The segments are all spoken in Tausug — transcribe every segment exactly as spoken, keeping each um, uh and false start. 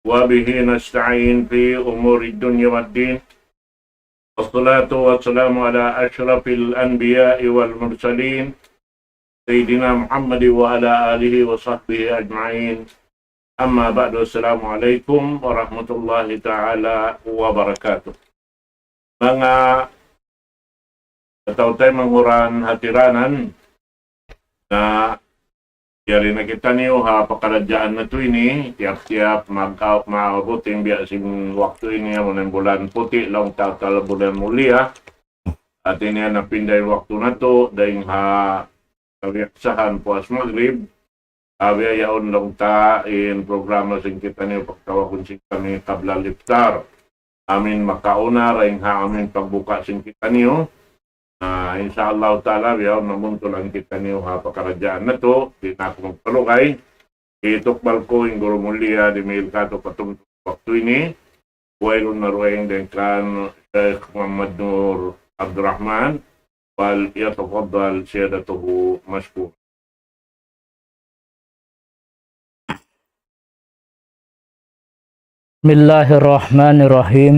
وبه نستعين في أمور الدنيا والدين. والصلاة والسلام على أشرف الأنبياء والمرسلين، سيدنا محمد وعلى آله وصحبه أجمعين. أما بعد، السلام عليكم ورحمة الله تعالى وبركاته. Manga atawa tay manguran hatiranan, na yari na kitaniyu ha pakaradjaan natu' ini, tiyap-tiyap mag-, maabut in biya' sin waktu ini, amu na in bulan puti', laung ta kal bulan mulia. Hati niya napinda in waktu natu', dayn ha kabiyaksahan puas magrib, biya' yaun laung ta in programa sin kitaniyu pagtawagun sin kami qabla al-iftar. Amin makauna dayn ha amin pagbuka sin kitaniyu. Na, insya Allah ta'ala, biya' yaun mamuntul in kitaniyu ha pakaradjaan natu', di' na aku magpalugay. Hitukbal ku in guru mulia, dumihil katu' pa tumtum waktu ini. Wayruun na dugaing dayn kan Sheikh Muhammad Nur Abdul Rahman, فليتفضل سيادته مشكورا. بسم الله الرحمن الرحيم.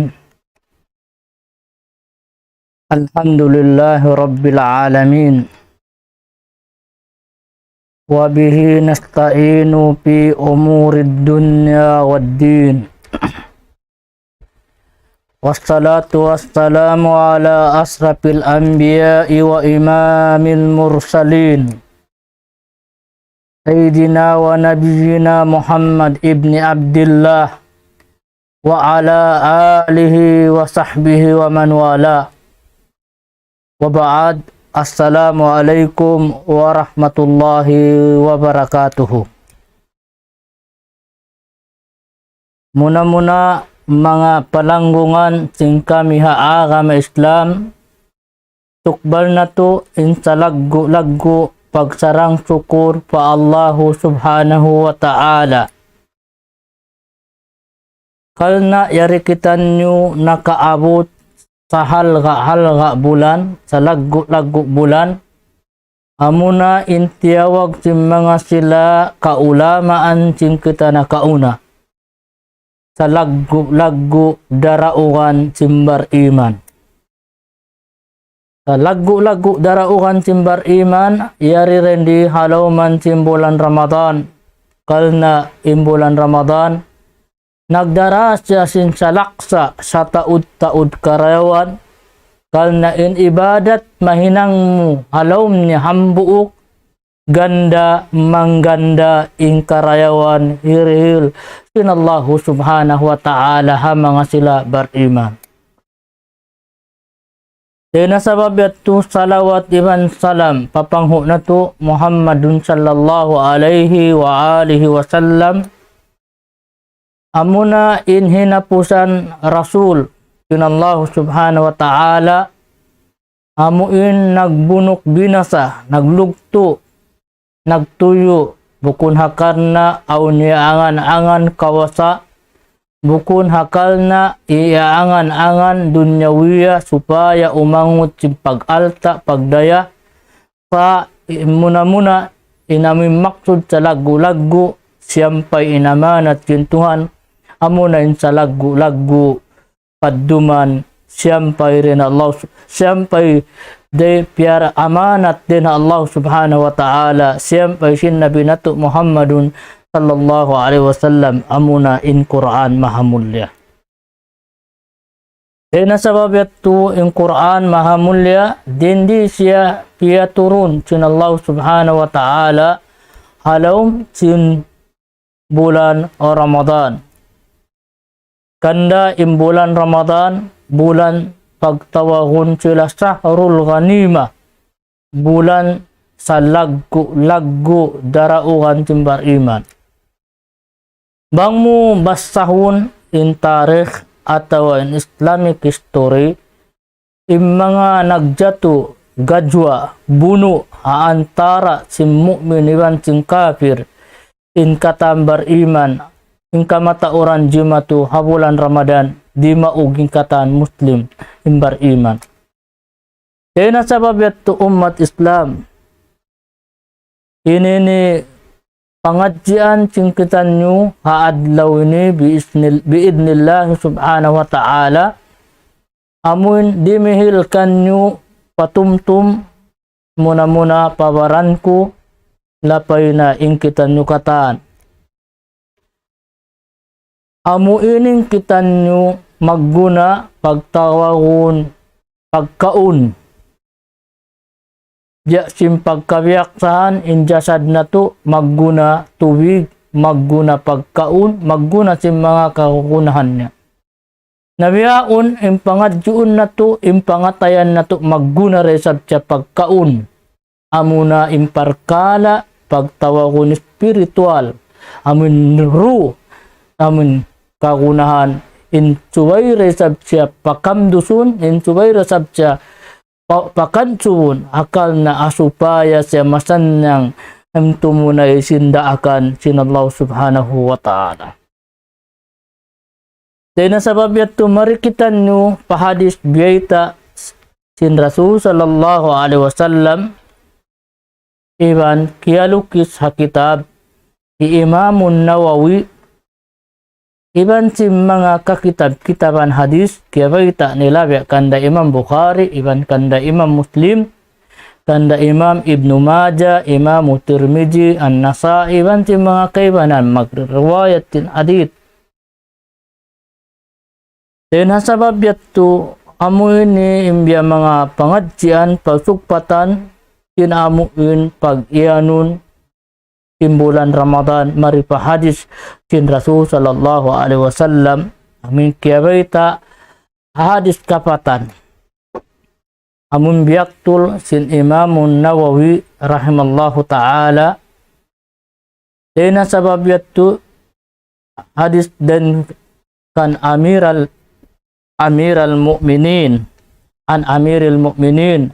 الحمد لله رب العالمين. وبه نستعين في أمور الدنيا والدين. والصلاة والسلام على أشرف الأنبياء وإمام المرسلين، سيدنا ونبينا محمد ابن عبد الله، وعلى آله وصحبه ومن والاه. وبعد، السلام عليكم ورحمة الله وبركاته. Muna-muna, manga palanggungan sin kami ha agama Islam, tukbal natu' in salaggu'-laggu' pagsarang-sukur pa Allahu Subhanahu wa Ta'ala. Karna' yari kitaniyu nakaabut sahalga'-halga' bulan, salaggu'-laggu' bulan, amuna in tiyawag sin manga sila kaulamaan sin kita nakauna, salaggu'-laggu' daraugan sin bariman. Salaggu'-laggu' daraugan sin bariman, yari dindi ha lawm sin bulan Ramadan. Karna' in bulan Ramadan, nagdara siya sin salaksa' sataud-taud karayawan. Karna' in ibadat mahinang mu ha lawm niya hambuuk, ganda mangganda in karayawan hirihil sin Allahu Subhanahu wa Ta'ala ha manga sila bariman. Dayn ha sabab yadtu salawat iban salam pa panghu' natu' Muhammadun sallallahu alayhi wa alihi wa sallam, amuna in hinapusan rasul sin Allahu Subhanahu wa Ta'ala, amu in nagbunuk binasa, naglugtu', nagtuyu', bukun ha karna' awn iyaangan-angan kawasa, bukun ha karna' iyaangan-angan dunyawiya supaya umangut sin pag-alta', pagdaya, sa' muna-muna in amu in maksud salaggu'-laggu', siyampay in amanat sin Tuhan, amuna in salaggu'-laggu' padduman, siyampay dayn ha Allah, siyampay dayn piyara amanat dayn ha Allah Subhanahu wa Ta'ala, siyampay sin Nabi natu' Muhammadun sallallahu alayhi wasallam, amuna in Qur'an maha mulia. Dayn ha sabab yadtu in Qur'an maha mulia, dindi siya piyaturun sin Allah Subhanahu wa Ta'ala ha lawm sin bulan Ramadan. Ganda in bulan Ramadan, bulan pagtawagun sila shahrul ghanimah, bulan salaggu'-laggu' daraugan sin bariman. Bang mu basahun in tarikh atawa in Islamic history, in manga nagjatu gajwa, bunu' ha antara sin mu'min iban sin kafir, in katan bariman, in kamatauran jimatu ha bulan Ramadan, dimaug in katan Muslim, in bariman. Dayn ha sabab yadtu ummat Islam, ini ini pangadjian sin kitaniyu ha adlaw ini biiznil-, biidhnillah subhanahu wa ta'ala. Amuin dimihil kaniyu patumtum muna-muna pa baran ku, lapay na in kitaniyu katan. Amu ini in kitaniyu magguna pagtawagun pagkaun. Biya' sin pagkabiyaksahan in jasad natu' magguna tubig, magguna pagkaun, magguna sin manga kagunahan niya. Na bihaun in pangadjiun natu', in pangatayan natu' magguna da isab siya pagkaun. Amuna in parkala' pagtawagun spiritual. Amun ruh, amun kagunahan, in subay da isab siya pakamdusun, in subay da isab siya pa-, pakansuun, akal na supaya siya masannang, amtu muna isin daakan sin Allah subhanahu wa ta'ala. Dayn ha sabab yadtu mari kitaniyu pa hadis biyayta' sin Rasul sallallahu alayhi wasallam, iban kiyalukis ha kitab hi Imamun Nawawi, iban sin manga kakitab-kitaban hadis, kiyabayta' nila biya' kanda Imam Bukhari, iban kanda Imam Muslim, kanda Imam Ibnu Majah, Imam Tirmidhi, An-Nasa'i, iban sin manga kaibanan magriwayat sin hadis. Dayn ha sabab yadtu, amu ini in biya' manga pangadjian, pagsugpatan, sin amu in pag-iyanun, sin bulan Ramadan, mari pa hadis sin Rasul sallallahu alayhi wasallam, amu in kiyabayta' hadis kapatan. Amun biyaktul sin Imamun Nawawi rahimallahu ta'ala. Dayn ha sabab yadtu hadis dayn kan Amiral, Amiral Mu'minin, an Amiril Mu'minin,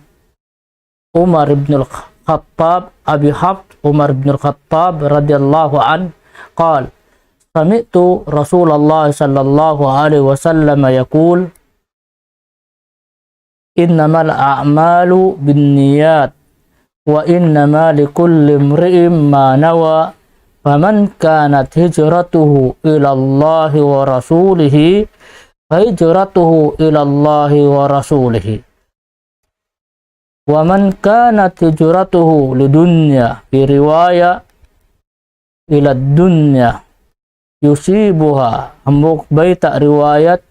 Umar ibn al-Khattab, Abi Hafs Umar ibn al-Khattab radiyallahu anhu, قال: سمعت رسول الله صلى الله عليه وسلم يقول: إنما الأعمال بالنيات، وإنما لكل امرئ ما نوى، فمن كانت هجرته إلى الله ورسوله فهجرته إلى الله ورسوله، ومن كانت هجرته لدنيا، في رواية إلى الدنيا يصيبها، hambuuk bayta' riwayat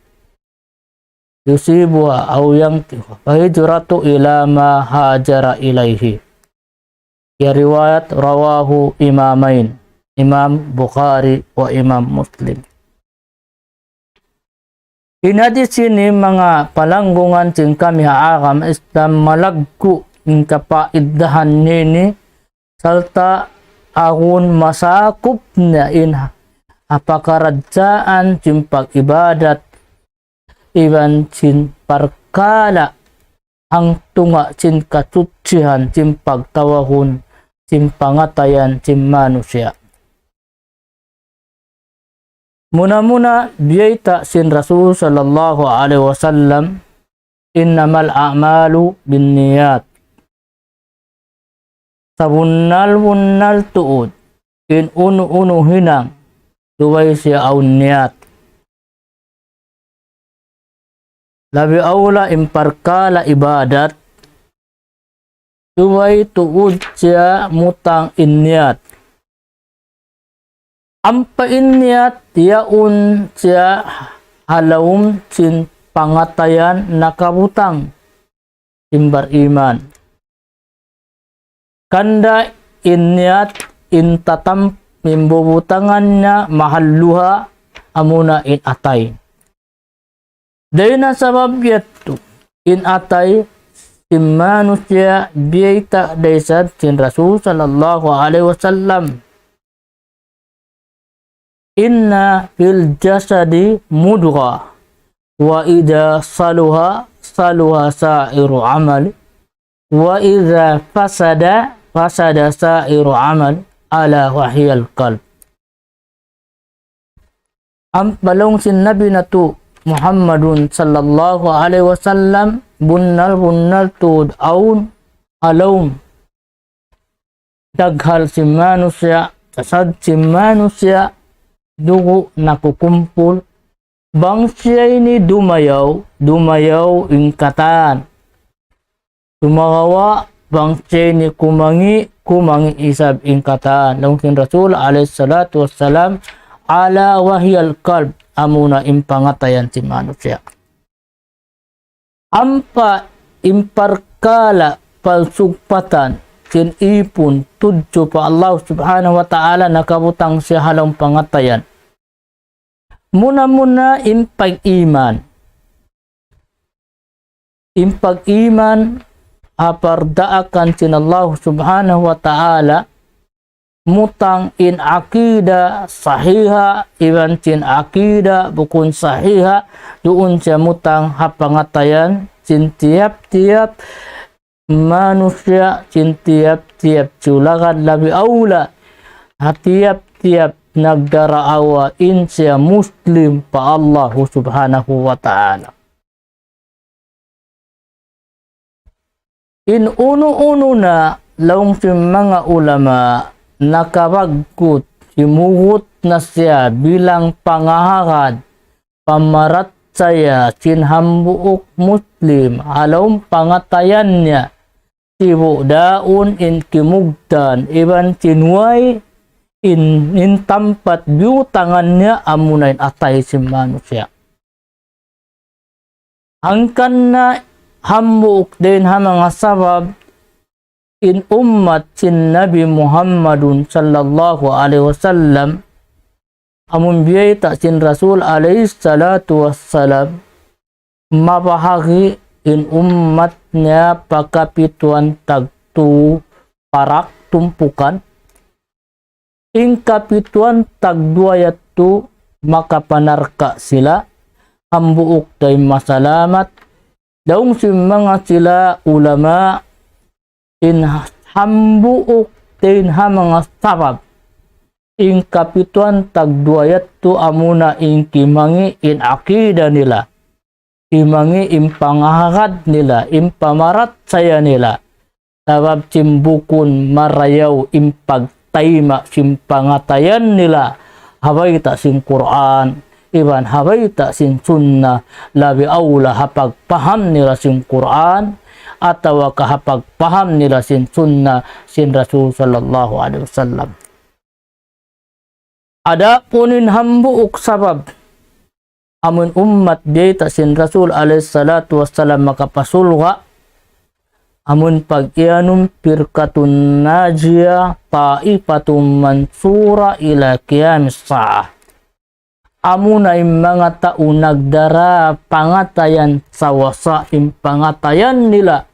يصيبها أو ينكحها، فهجرته إلى ما هاجر إليه. Ya riwayat rawahu imamain, Imam Bukhari wa Imam Muslim. In hadis ini manga palanggungan sin kami ha agama Islam malaggu' in kapaidahan niya ini sarta' agun masakup niya in ha pakaradjaan sin pag-ibadat iban sin parkala' hangtunga' sin kasuchihan sin pagtawagun sin pangatayan sin manusiya'. Muna-muna biyayta' sin Rasul sallallahu alayhi wasallam, إنما الأعمال بالنيات. Sabunnal-bunnal tuud in unu-unu hinang subay siya awn niyat. Labi awla in parkala' ibadat, subay tuud siya mutang in niyat. Ampa in niyat yaun siya ha lawm sin pangatayan nakabutang sin bariman. Kanda in niyat in tatam in bubutangan niya mahalluha amuna in atay. Dayn ha sabab yadtu, in atay sin manusiya' biyayta' da isab sin Rasul sallallahu alayhi wasallam. إن في الجسد مضغة، وإذا صلح صلح سائر عمل، وإذا فسد فسد سائر عمل، ألا وهي القلب. Ampa laung sin Nabi natu' Muhammadun sallallahu alayhi wasallam, bunnal-bunnal tuud awn ha lawm daghal sin manusiya' Asal sin manusiya' dugu' nakukumpul, bang siya ini dumayaw, dumayaw in katan. Sumagawa', bang siya ini kumangi', kumangi' isab in katan. Laung sin Rasul alayhi salatu wassalam, ألا وهي القلب, amuna in pangatayan sin manusiya'. Ampa in parkala' palsugpatan sin ipun tudju pa Allah Subhanahu wa Ta'ala nakabutang siya ha lawm pangatayan. Muna-muna in pag-iman. In pag-iman ha pardaakan sin Allah Subhanahu wa Ta'ala, mutang in akida sahiha, iban sin akida bukun sahiha, duun siya mutang ha pangatayan sin tiyap-tiyap manusiya', sin tiyap-tiyap siulakan, labi awla ha tiyap-tiyap nagdaraawa in siya Muslim pa Allahu Subhanahu wa Ta'ala. In unu-unu na, laung sin manga ulama, nakabagkut, simugut na siya bilang pangahagad, pamarachaya sin hambuuk Muslim ha lawm pangatayan niya, sibu' daun in kimugdan iban sin way in, in tampat biyutangan niya amuna in atay sin manusiya'. Hangkan na hambuuk dayn ha manga sabab in ummat sin Nabi Muhammadun sallallahu alayhi wasallam, amun biyayta' sin Rasul alayhi salatu wassalam, mabahagi' in ummat niya pa kapituan tagtu parak tumpukan. In kapituan tagduwa yadtu makapanarka' sila, hambuuk dayn masalamat. Laung sin manga sila ulama, in hambuuk dayn ha manga sabab in kapituan tagduwa yadtu amuna in kimangi' in akida nila, kimangi' in pangahagad nila, in pamarachaya nila. Sabab sin bukun marayaw in pagtayma' sin pangatayan nila ha bayta' sin Qur'an iban ha bayta' sin Sunnah, labi awla ha pagpaham nila sin Qur'an atawa ka ha pagpaham nila sin Sunnah sin Rasul sallallahu alayhi wasallam. Adapun in hambuuk sabab amun ummat biyayta' sin Rasul alayhi salatu wassalam makapasurga', amun pag-iyanun firqatun najiyah, ta'ifatun mansurah ila qiyamis sa'ah. Amuna in manga tau nagdara pangatayan sawasa in pangatayan nila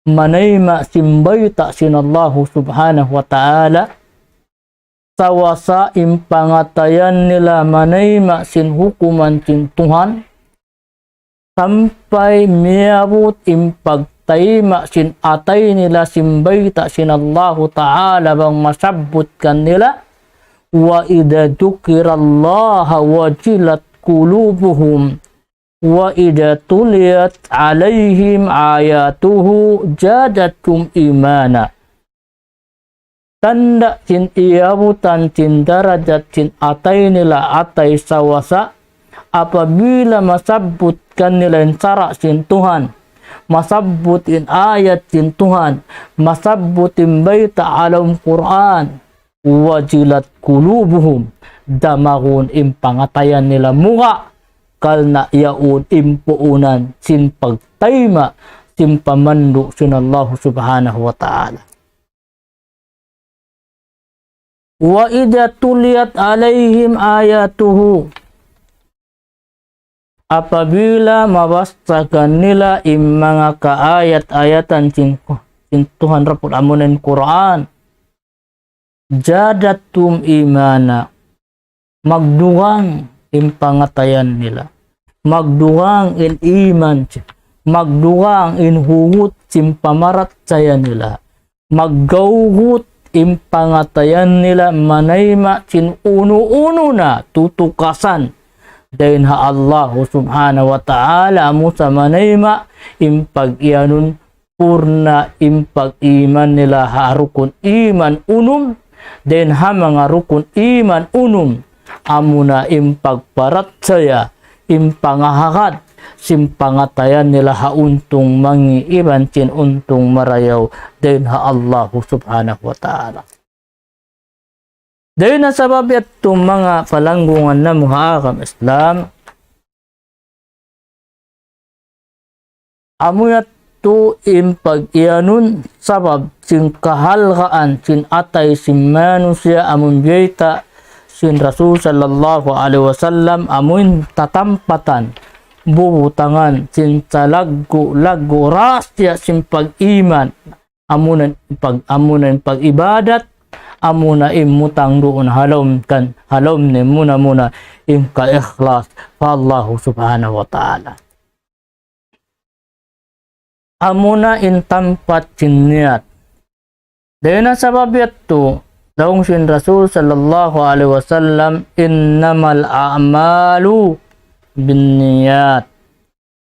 manayma' sin bayta' sin Allahu Subhanahu wa Ta'ala, sawasa in pangatayan nila manayma' sin hukuman sin Tuhan, sampay miyabut in pagtayma' sin atay nila sin bayta' sin Allahu Ta'ala bang masabbut kanila, وإذا ذكر الله وجلت قلوبهم وإذا تليت عليهم آياته زادتهم إيمانا. Tanda' sin iyabutan sin darajat sin atay nila atay sawasa, apabila masabbut kanila in sara' sin Tuhan, masabbut in ayat sin Tuhan, masabbut in bayta' ha lawm Qur'an, وجلت قلوبهم, damagun in pangatayan nila muga', karna' yaun in puunan sin pagtayma' sin pamandu' sin Allahu Subhanahu wa Ta'ala. وإذا تليت عليهم آياته. Apabila mabassa kanila in manga kaayat-ayatan sin, sin Tuhan Rabbul amuna in Qur'an, زادتهم إيمانا. Magdugang in pangatayan nila. Magdugang in iman. Magdugang in hugut sin pamarachaya nila. Maggawgut in pangatayan nila manayma' sin unu-unu na tutukasan dayn ha Allahu Subhanahu wa Ta'ala, amu sa manayma' in pag-iyanun purna' in pag-iman nila ha rukun iman unum, dayn ha manga rukun iman unum, amuna in pagparachaya, in pangahagad sin pangatayan nila ha untung mangi' iban sin untung marayaw dayn ha Allahu Subhanahu wa Ta'ala. Dayn ha sabab yadtu manga palanggungan namu' ha agama Islam, amu yadtu in pag-iyanun sabab sin kahalgaan sin atay sin manusiya' amun biyayta' sin Rasul sallallahu alayhi wasallam amun tatampatan bubutangan sin salaggu'-laggu' rahasiya sin pag-iman. Amuna in pag-, amuna in pag-ibadat, amuna in mutang duun ha lawm kan, ha lawm niya muna-muna in kaikhlas pa Allahu Subhanahu wa Ta'ala. Amuna in tampat sin niyat. Dayn ha sabab yadtu, laung sin Rasul sallallahu alayhi wasallam, إنما الأعمال بالنيات.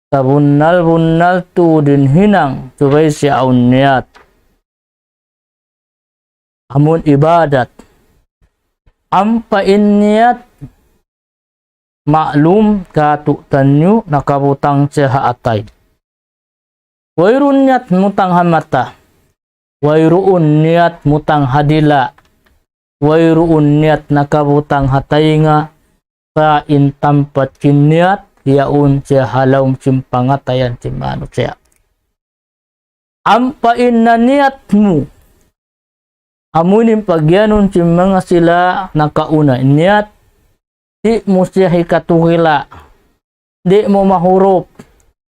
Sabunnal-bunnal tuud in hinang, subay siya awn niyat. Amun ibadat. Ampa in niyat, maklum kātu'niyu nakabutang siya ha atay. Wayruun niyat mutang ha mata. Wayruun niyat mutang ha dila'. Wayruun niyat nakabutang ha taynga. Sa' in tampat sin niyat, yaun siya ha lawm sin pangatayan sin manusiya'. Ampa in naniyat mu, amu in pag-iyanun sin manga sila nakauna. In niyat, di' mu siya hikatugila', di' mu mahurup,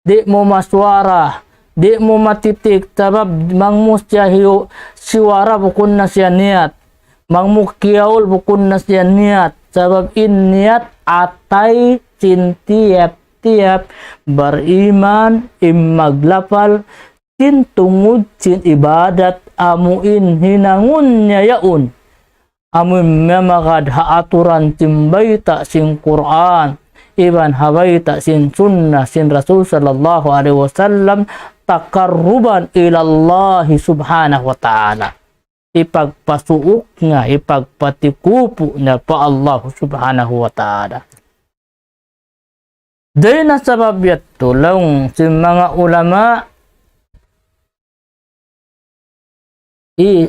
di' mu masuwara, di' mu matitik, sabab bang mu siya hiyu-, siwara bukun na siya niyat. Bang mu kiyaul bukun na siya niyat. Sabab in niyat atay sin tiyap-tiyap bariman in maglapal sin tungud sin ibadat amu in hinangun niya yaun. Amu in mamagad ha aturan sin bayta' sin Qur'an, iban ha bayta' sin sunnah sin Rasul sallallahu alayhi wasallam, تقربا إلى الله سبحانه وتعالى. Hipagpasuuk niya, hipagpatikupu niya pa Allah Subhanahu wa Ta'ala. Dayn ha sabab yadtu, laung sin manga ulama, i-,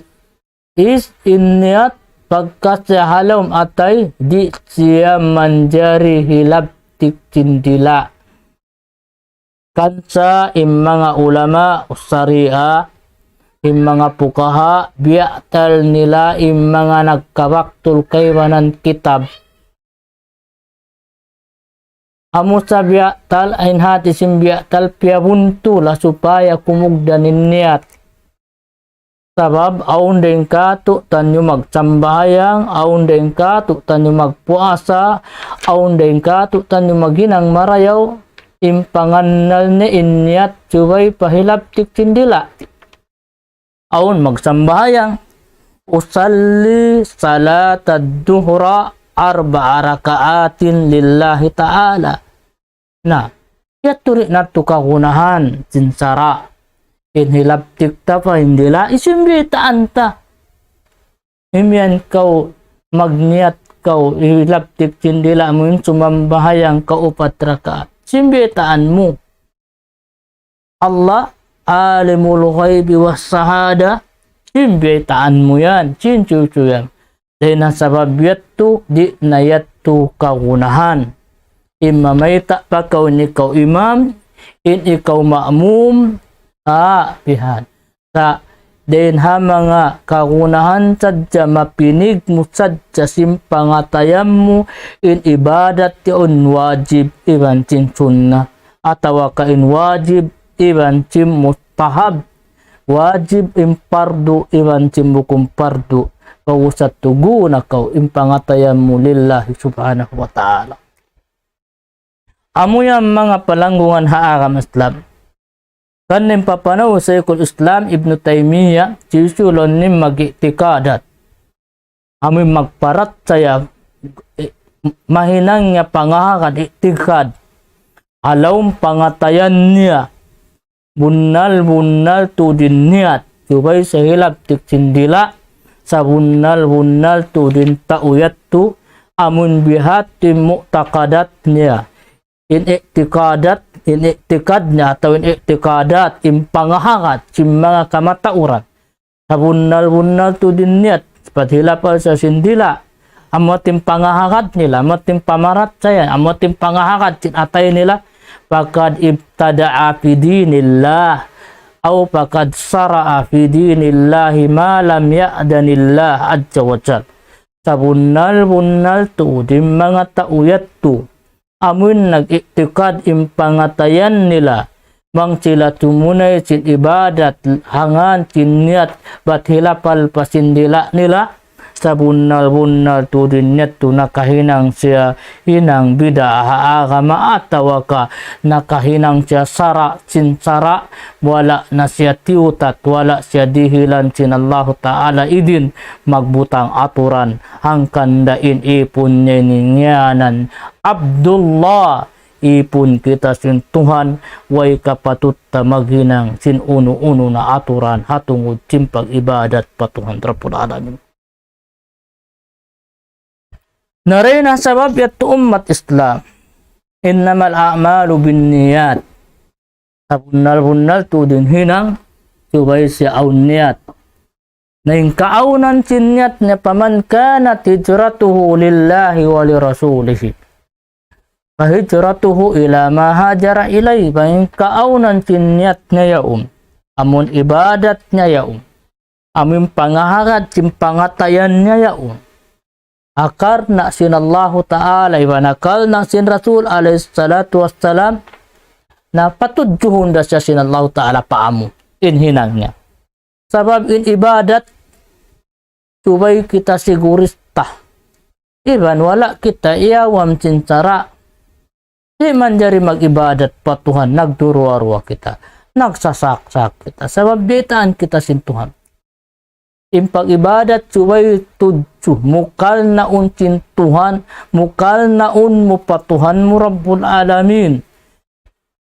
is in niyat pagka siya ha lawm atay, di' siya manjari hilabtik sin dila'. Hangkan sa in manga ulama sari'a, in manga pukaha, biyatal nila in manga nagkabaktul kaibanan kitab. Amu sa biyatal, in hati sin biyatal piyabuntul ha supaya kumugdan in niyat. Sabab, awn dayn kātu'niyu magsambahayang, awn dayn kātu'niyu magpuasa, awn dayn kātu'niyu maghinang marayaw, in pangannal niya in niyat subay pa hilabtik sin dila'. Awn magsambahayang, أصلي صلاة الظهر أربع ركعات لله تعالى. Na, yadtu di' natu' kagunahan sin sara'. In hilabtik ta pa in dila', isin biyaytaan ta. Imiyan kaw magniyat kaw, hilabtik sin dila' mu in sumambahayang kaw upat rakaat. Isin biyaytaan mu. Allah, عالم الغيب والشهادة, sin biyaytaan mu yan, sin chuchu yan. Dayn ha sabab yadtu, di' na yadtu kagunahan. In mamayta' pa kaw in ikaw imam, in ikaw ma'mum, ah, bihan. Sa' dayn ha manga kagunahan sadja, mapinig mu sadja sin pangatayan mu, in ibadat yaun wajib iban sin sunnah. Atawa ka in wajib iban sin mustahab. Wajib in pardu iban sin bukun pardu. Pag-usat tugu na kaw in pangatayan mu lillahi subhanahu wa ta'ala. Amu yan manga palanggungan ha agama Islam. Kan in papanaw Shaykhul Islam Ibn Taymiyyah, siyusulun in mag-i'tikadat. Amu in magparachaya, eh, mahinang niya pangahagad i'tikad. Ha lawm pangatayan niya. Bunnal-bunnal tuud in niyat. Subay sa hilabtik sin dila'. sabunnal-bunnal tuud in tau yadtu, amun biya' hādtu in mu'taqadat niya, in i'tiqadat, in i'tiqad niya, atawa in i'tiqadat, in pangahagad sin manga kamatauran. Sabunnal-bunnal tuud in niyat, bat hilapal siya sin dila'. Amu in pangahagad nila, amu in pamarachaya, amu in pangahagad sin atay nila. فقد ابتدع في دين الله، أو فقد شرع في دين الله ما لم يأذن الله عز وجل. Sabunnal-bunnal tuud in manga tau yadtu, amun nag-i'tiqad in pangatayan nila, bang sila tumunay sin ibadat hangkan sin niyat, bat hilapal pa sin dila' nila, sabunnal-bunnal tuud in niyat yadtu nakahinang siya hinang bid'ah ha agama atawa ka nakahinang siya sara' sin sara', wala' na siya tiyutat, wala' siya dihilan sin Allahu Ta'ala idin magbutang aturan. Hangkan da in ipun niya ini ngiyanan Abdullah, ipun kita sin Tuhan, way kapatut ta maghinang sin unu-unu na aturan ha tungud sin pag-ibadat pa Tuhan Rabbul Alamin. Na dayn ha sabab yadtu ummat Islam, إنما الأعمال بالنيات. Sabunnal-bunnal tuud in hinang, subay siya awn niyat. Na in kaawnan sin niyat niya, فمن كانت هجرته لله ولرسوله فهجرته إلى ما هاجر إليه. Bang in kaawnan sin niyat niya yaun, amun ibadat niya yaun, amun pangahagad sin pangatayan niya yaun, ha karna' sin Allahu Ta'ala, iban ha karna' sin Rasul alayhi salatu wassalam, na patudjuhun da siya sin Allahu Ta'ala pa amu in hinang niya. Sabab in ibadat, subay kita sigurista. Iban wala' kita iyawam sin sara', di' manjari mag-ibadat pa Tuhan, nagduruwa-ruwa kita, nagsasaksak kita. Sabab biyaytaan kita sin Tuhan. In pag-ibadat subay tudju, mukal naun sin Tuhan, mukal naun mu pa Tuhan mu Rabbul Alamin.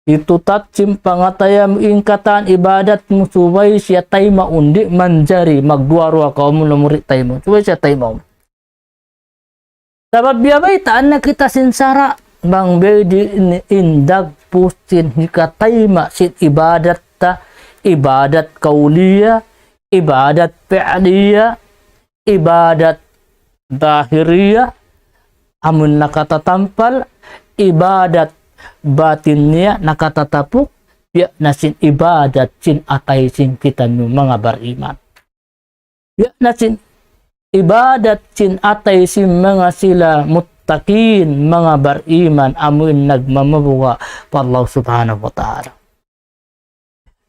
Itutat sin pangatayan mu, in katan ibadat mu subay siya taymaun, di' manjari magduwa-ruwa kaw amun amu di' taymaun. Subay siya taymaun. Sabab biya' baytaan na kita sin sara', bang biyadiin in dagpu sin hikatayma' sin ibadat ta, ibadat qawliya, ibadat fi'liya, ibadat zahiriya, amun nakatatampal, ibadat batiniya nakatatapuk, biya' na sin ibadat sin atay sin kitaniyu manga bariman. Biya' na sin ibadat sin atay sin manga sila muttaqin, manga bariman, amun nagmamabuga' pa Allah Subhanahu wa Ta'ala.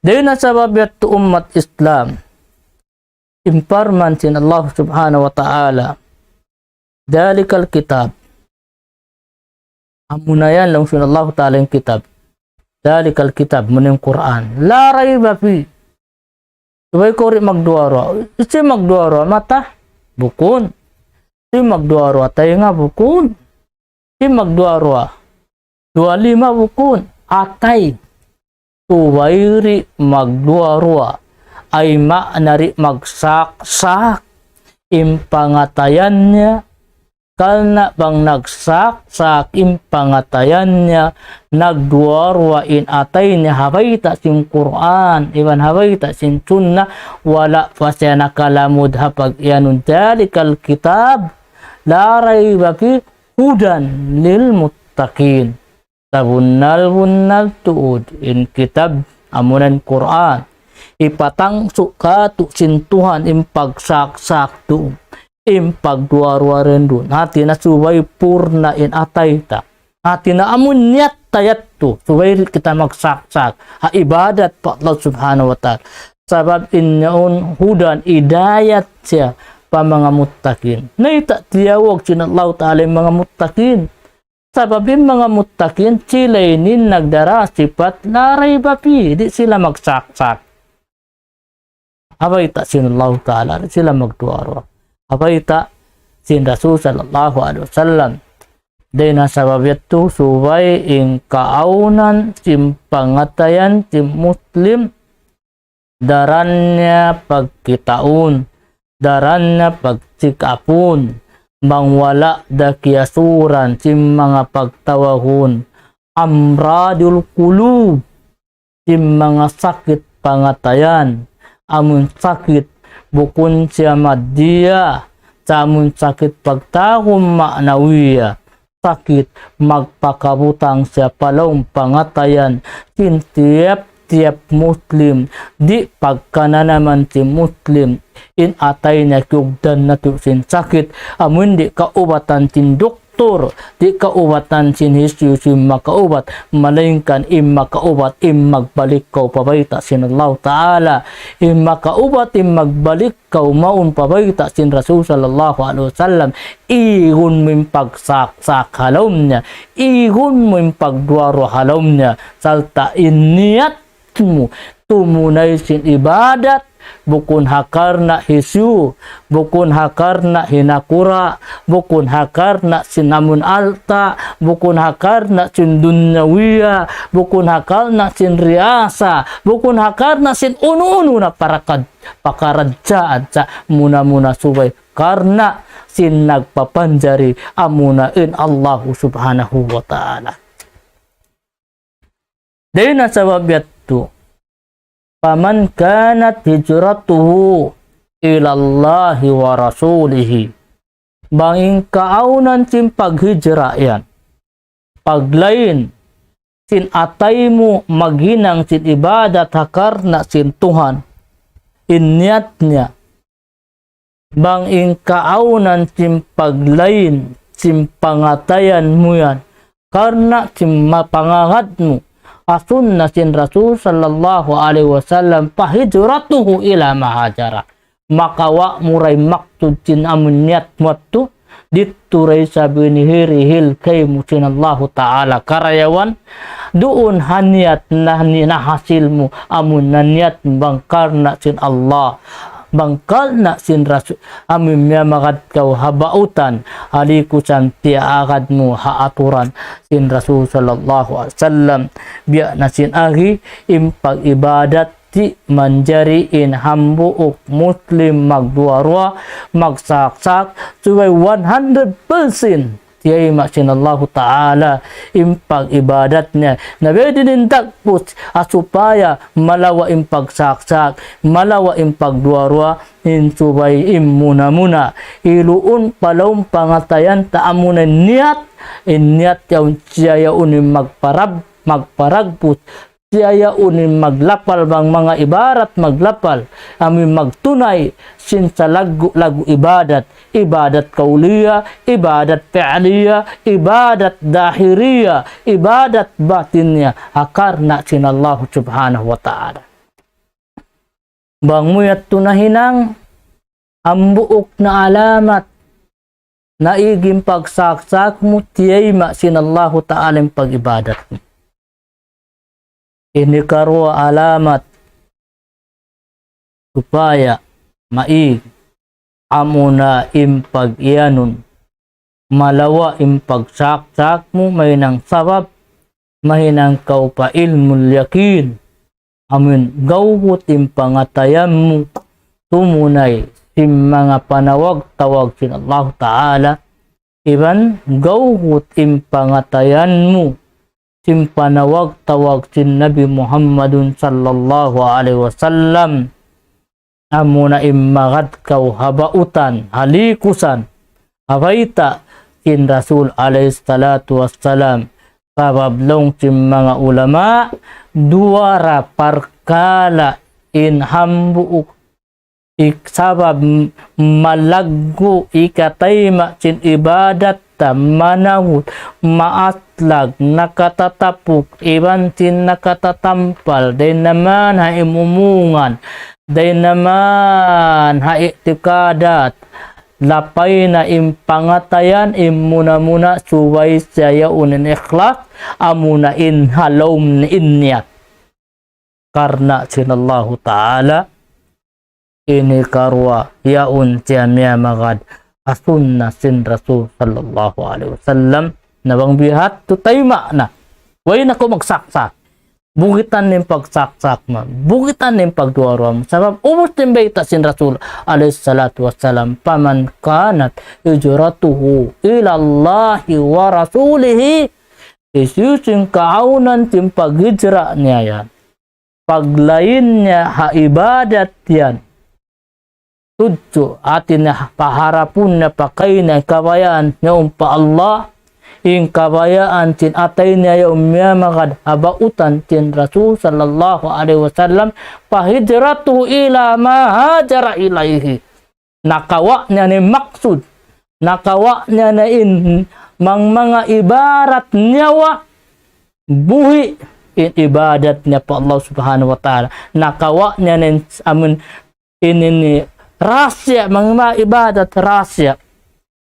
Dayn ha sabab yadtu ummat Islam, in parman sin Allah Subhanahu wa Ta'ala, ذلك الكتاب. Amuna yan laung sin Allahu Ta'ala in kitab. ذلك الكتاب, amuna in Qur'an. لا ريب فيه. Subay kaw di' magduwa-ruwa. Hisiyu in magduwa-ruwa? Mata? Bukun. Hisiyu in magduwa-ruwa? Taynga? Bukun. Hisiyu in magduwa-ruwa? Duwa lima? Bukun. Atay. Subay di' magduwa-ruwa. Ay maana di' magsaksak in pangatayan niya. Karna' bang nagsaksak in pangatayan niya, nagduwa-ruwa in atay niya ha bayta' sin Qur'an, iban ha bayta' sin Sunnah, wala' pa siya nakalamud ha pag-iyanun ذلك الكتاب لا ريب فيه هدى للمتقين. Sabunnal-bunnal tuud in kitab, amuna in Qur'an, hipatangsu' kātu' sin Tuhan in pagsaksak duun, in pagduwa-ruwa duun. Hāti niya subay purna' in atay ta. Hāti niya amun niyat ta yadtu, subay di' kita magsaksak ha ibadat pa Allah Subhanahu wa Ta'ala. Sabab in yaun hudan, hidayat siya pa manga muttaqin. Mayta' tiyawag sin Allah Ta'ala in manga muttaqin? Sabab in manga muttaqin, sila ini in nagdara sipat لا ريب فيه, di' sila magsaksak. Ha bayta' sin Allahu Ta'ala, di' sila magduwa-ruwa. Ha bayta' sin Rasul sallallahu alayhi wasallam. Dayn ha sabab yadtu subay in kaawnan sin pangatayan sin Muslim, daran niya pagkitaun. daran niya pagsikapun, bang wala' da kiyasuran sin manga pagtawagun amradul qulub, sin manga sakit pangatayan, amun sakit bukun siya maddiya, sa' amun sakit pagtawagun ma'nawiya, sakit magpakabutang siya pa lawm pangatayan sin tiyap-tiyap Muslim, di' pagkananaman sin Muslim, in atay niya kiyugdan natu' sin sakit, amun di' kaubatan sin doktor, di' kaubatan sin hisiyu-siyu in makaubat, malaingkan in makaubat, in magbalik kaw pa bayta' sin Allah Ta'ala, in makaubat, in magbalik kaw mawn pa bayta' sin Rasul sallallahu alayhi wasallam, igun mu in pagsaksak ha lawm niya, igun mu in pagduwa-ruwa ha lawm niya, sarta' in niyat mu, tumunay sin ibadat, bukun ha karna' hisiyu, bukun ha karna' hinakura', bukun ha karna' sin amun alta', bukun ha karna' sin dunyawiya, bukun ha karna' sin riyasa, bukun ha karna' sin unu-unu na parakad pakaradjaan sa' muna-muna subay karna' sin nagpapanjari amuna in Allahu Subhanahu wa Ta'ala. Dayn ha sabab yadtu, فمن كانت هجرته إلى الله ورسوله. Bang in kaawnan sin paghijra yan, paglain sin atay mu maghinang sin ibadat ha karna' sin Tuhan, in niyat niya, bang in kaawnan sin paglain sin pangatayan mu yan, karna' sin mapangagad mu ha sunna sin Rasul sallallahu alayhi wasallam, فهجرته إلى ما هاجر. Makawa' mu da in maksud sin amun niyat mu yadtu, didtu da isab in hirihil kaymu sin Allahu Ta'ala karayawan, duun ha niyat na, ni-, nahasil mu, amun naniyat mu bang karna' sin Allah, bang karna' sin Rasul, amun miyamagad kaw ha bautan, halikusan tiyaagad mu ha aturan sin Rasul sallallahu alayhi wasallam. Biya' na sin agi, in pag-ibadat di' manjari in hambuuk Muslim magduwa-ruwa, magsaksak, subay one hundred percent tiyayma' sin Allahu Ta'ala in pag-ibadat niya. Na biyadiin in dagbus, ha supaya malawa' in pagsaksak, malawa' in pagduwa-ruwa, in subay in muna-muna iluun pa lawm pangatayan ta amuna in niyat, in niyat yaun siya yaun in magparab-, magparagbus, siya yaun in maglapal bang manga ibadat maglapal, amu in magtunay sin salaggu'-laggu' ibadat, ibadat qawliya, ibadat fi'liya, ibadat zahiriya, ibadat batiniya, ha karna' sin Allahu Subhanahu wa Ta'ala. Bang mu yadtu nahinang, hambuuk na alamat, naig in pagsaksak mu, tiyayma' sin Allahu Ta'ala in pag-ibadat mu. Ini karuwa alamat supaya maig, amuna in pag-iyanun, malawa' in pagsaksak mu, mahinang sabab, mahinang kaw pa ilmul yakin. Amu in gawgut in pangatayan mu, tumunay sin manga panawag-tawag sin Allahu Ta'ala, iban gawgut in pangatayan mu, sin panawag-tawag sin Nabi Muhammadun sallallahu alayhi wasallam. Amuna in magad kaw ha bautan, ha likusan, ha bayta' sin Rasul alayhi salatu wassalam. Sabab laung sin manga ulama, duwa ra parkala' in hambuuk ik-, sabab m-, malaggu' hikatayma' sin ibadat ta, manahut, maaslag, nakatatapuk, iban sin nakatatampal, dayn ha manga imumungan, dayn ha manga i'tikadat, lapay na in pangatayan, in muna-muna subay siya yaun in ikhlas, amuna in ha lawm niya in niyat. Karna' sin Allahu Ta'ala, ini karuwa yaun siya miyamagad ha sunna sin Rasul sallallahu alayhi wasallam, na bang biya' hādtu tayma' na. Way na kaw magsaksak. Bukitan in pagsaksak mu. Bukitan in pagduwa-ruwa mu. Sabab ubus in bayta' sin Rasul alayhi salatu wassalam, فمن كانت هجرته إلى الله ورسوله, hisiyu-siyu in kaawnan sin paghijra niya yan, paglain niya ha ibadat yan, tudju, hati niya, paharapun niya, pakain niya in kabayaan niya pa Allah, in kabayaan sin atay niya yaun miyamagad ha bautan sin Rasul sallallahu alayhi wasallam, فهجرته إلى ما هاجر إليه. Nakawa' niya na in maksud, nakawa' niya na in mang-, manga ibarat niyawa, buhi', in ibadat niya pa Allah Subhanahu wa Ta'ala. Nakawa' niya na in, amun, in, ini, rahasiya, manga ibadat rahasiya.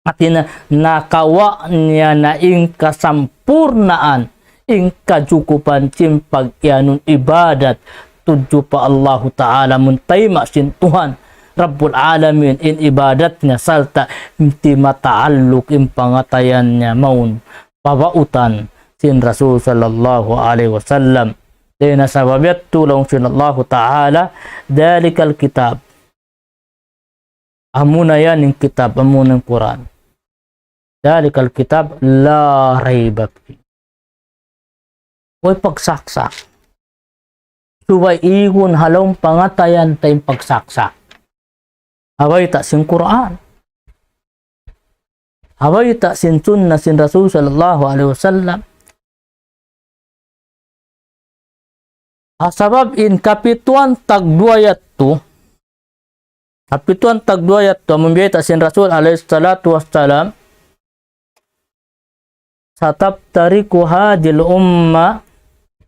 Hati niya, nakawa' niya na in kasampurnaan, in kajukupan sin pag-iyanun ibadat tudju pa Allahu Ta'ala, amun tayma' sin Tuhan Rabbul Alamin in ibadat niya, sarta' di' mataalluk in pangatayan niya mawn pa bautan sin Rasul sallallahu alayhi wasallam. Dayn ha sabab yadtu laung sin Allahu Ta'ala, ذلك الكتاب. Amuna yan in kitab, amuna in Qur'an. ذلك الكتاب لا ريب فيه. Way pagsaksak. Subay igun ha lawm pangatayan ta in pagsaksak. Ha bayta' sin Qur'an. Ha bayta' sin sunna sin Rasul sallallahu alayhi wasallam. Ha sabab in kapituan tagduwa yadtu, kapituan tagduwa yadtu, amun biyayta' sin Rasul alayhi salatu wassalam, ستفترق هذه الأمة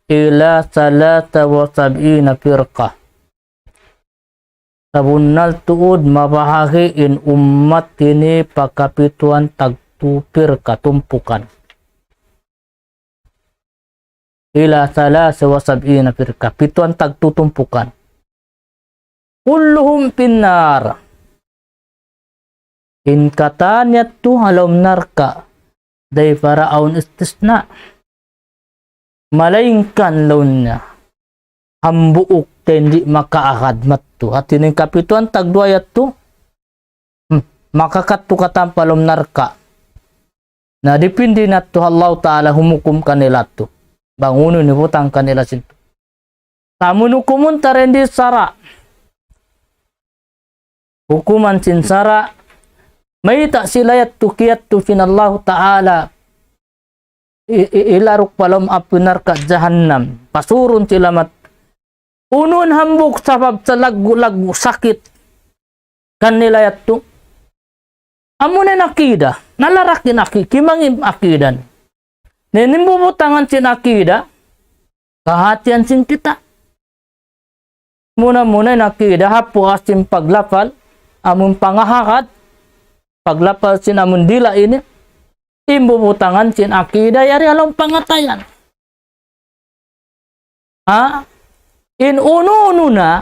إلى ثلاث وسبعين فرقة. Sabunnal tuud mabahagi' in ummat ini pa kapituan tagtu pirka, tumpukan. إلى ثلاث وسبعين فرقة, pituan tagtu tumpukan. كلهم في النار. In katan yadtu ha lawm narka', dayn para awn istisna. Malaingkan laung niya, hambuuk ta in di' makaagad madtu. Hati niya in kapituan tagduwa yadtu, hmm, makakadtu katan pa lawm narka'. Na dipindi na yadtu ha Allahu Ta'ala humukum kanila yadtu. Bang unu in hibutang kanila sin. Amun hukumun ta dayn di sara'. Hukuman sin sara', mayta' sila yadtu kiyadtu sin Allahu Ta'ala i-, i-, ilaruk pa lawm api narka' jahannam, pasurun sila mat-, unu in hambuuk sabab salaggu'-laggu' sakit kanila yadtu. Amuna in akida, nalarak in aki-, kimangi' in akida. Na in bubutangan sin akida, kahatihan sin kita. Muna-muna in akida, ha puas sin paglapal, amun pangahagad, paglapal sin amun dila' ini, in bubutangan sin akida, yari ha lawm pangatayan. Ha? In unu-unu na,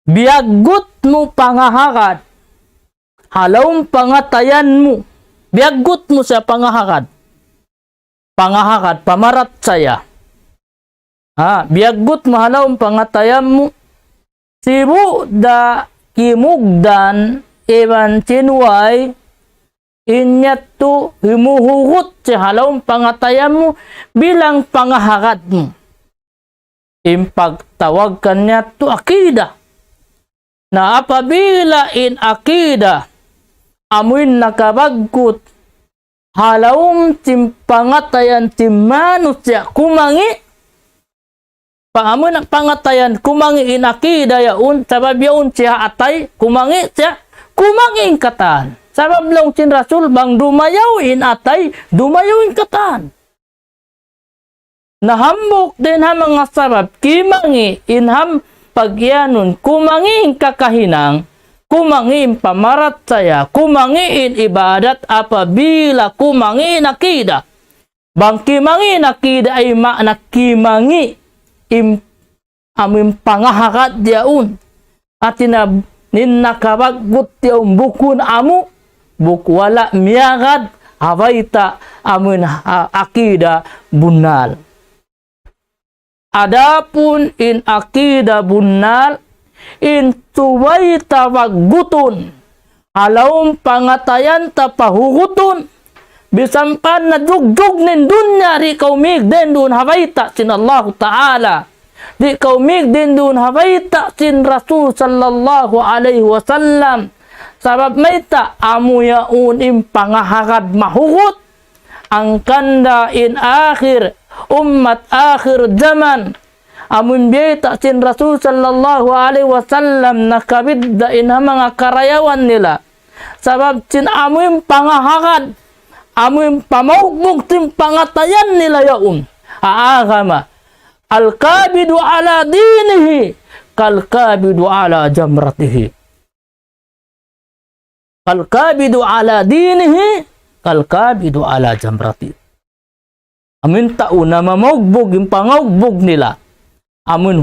biyaggut mu pangahagad, ha lawm pangatayan mu, biyaggut mu siya pangahagad, pangahagad, pamarachaya. Ha, biyaggut mu ha lawm pangatayan mu, sibu' da kimugdan iban sin way, in yadtu himuhugut siya ha lawm pangatayan mu bilang pangahagad mu. In pagtawag kaniya yadtu akida. Na apabila in akida, amuin nakabaggut ha lawm sin pangatayan sin manusiya' kumangi', pa-, amuin pangatayan kumangi' in akida yaun, sabab yaun siya atay, kumangi' siya, kumangi' in katan. Sabab laung sin Rasul, bang dumayaw in atay, dumayaw in katan. Na hambuuk dayn ha manga sabab, kimangi' in ham pag'iyanun, kumangi' in kakahinang, kumangi' in pamarachaya, kumangi' in ibadat apabila kumangi' in akida. Bang kimangi' in akida ay maana kimangi' in amu in pangahagad yaun. Hati niya in nakabaggut yaun bukun amu, buk wala' miyagad ha bayta' amu in, ah, akida bunnal. Adapun in akida bunnal, in subay ta paggutun, ha lawm pangatayan ta pahugutun, bisan pa najugjug in dunya, di' kaw mīg dindun ha bayta' sin Allahu Ta'ala. Di' kaw mīg dindun ha bayta' sin Rasul sallallahu alayhi wasallam. Sabab mayta', amu yaun in pangahagad mahugut, hangkan da in akhir ummat, akhir jaman. Amu in biyayta' sin Rasul sallallahu alayhi wasallam nakabidda' in ha manga karayawan nila. Sabab sin amu in pangahagad, amu in pamaugbug sin pangatayan nila yaun ha agama. القابض على دينه كالقابض على جمرته. القابض على دينه كالقابض على جمرته. Amu in tau na mamaugbug in pangaugbug nila. Amu in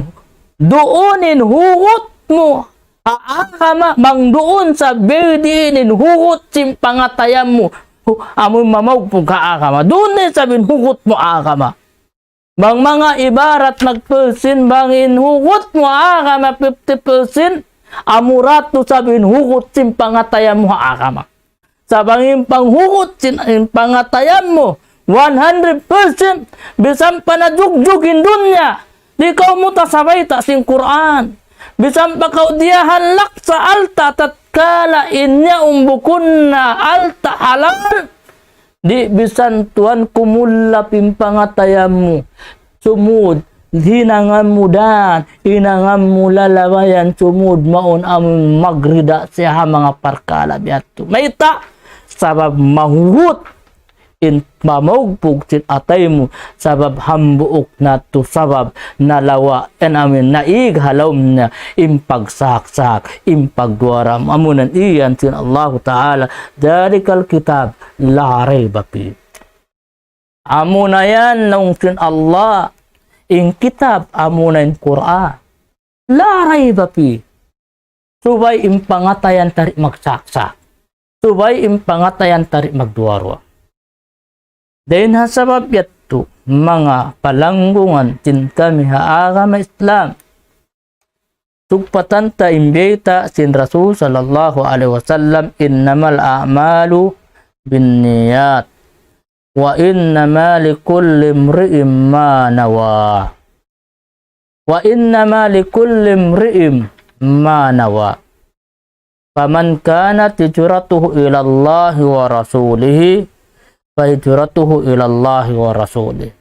duun in hugut mu ha agama, bang duun sa biyadiin in hugut sin pangatayan mu. Hu-, amu in mamaugbug ha agama. Duun in sa bin hugut mu agama. Bang manga ibarat nagpulsin, bang in hugut mu agama fifty percent, amu ra tuud sa bin hugut sin pangatayan mu ha agama. Sa' bang in panghugut sin, in pangatayan mu, one hundred percent, bisan pa najugjug in dunya, di' kaw mutas ha bayta' sin Qur'an. Bisan pa kaw diyahalak sa alta' tatkala in yaun bukun na alta' halal, di' bisan tuwan kumullap in pangatayan mu. Sumud, hinangan mu dan, hinangan mu lalabayan, sumud mawn amun magrida siya ha manga parkala' biya' yadtu. Mayta'? Sabab mahugut in pamaugbug sin atay mu, sabab hambuuk natu' sabab nalawa' in amin naig ha lawm niya, in pagsahak-sahak, in pagduwara, amunan iyan sin Allahu Ta'ala, ذلك الكتاب لا ريب فيه. Amuna yan laung sin Allah, in kitab amuna in Qur'an. لا ريب فيه. Subay in pangatayan ta di' magsahak-sahak. Subay in pangatayan ta di' magduwa-ruwa. Dayn ha sabab yadtu, manga palanggungan sin kami ha agama Islam. Sugpatan ta in bayta' sin Rasul sallallahu alayhi wasallam, إنما الأعمال بالنيات وإنما لكل امرئ ما نوى. وإنما لكل امرئ ما نوى. فمن كانت هجرته إلى الله ورسوله فهجرته إلى الله ورسوله.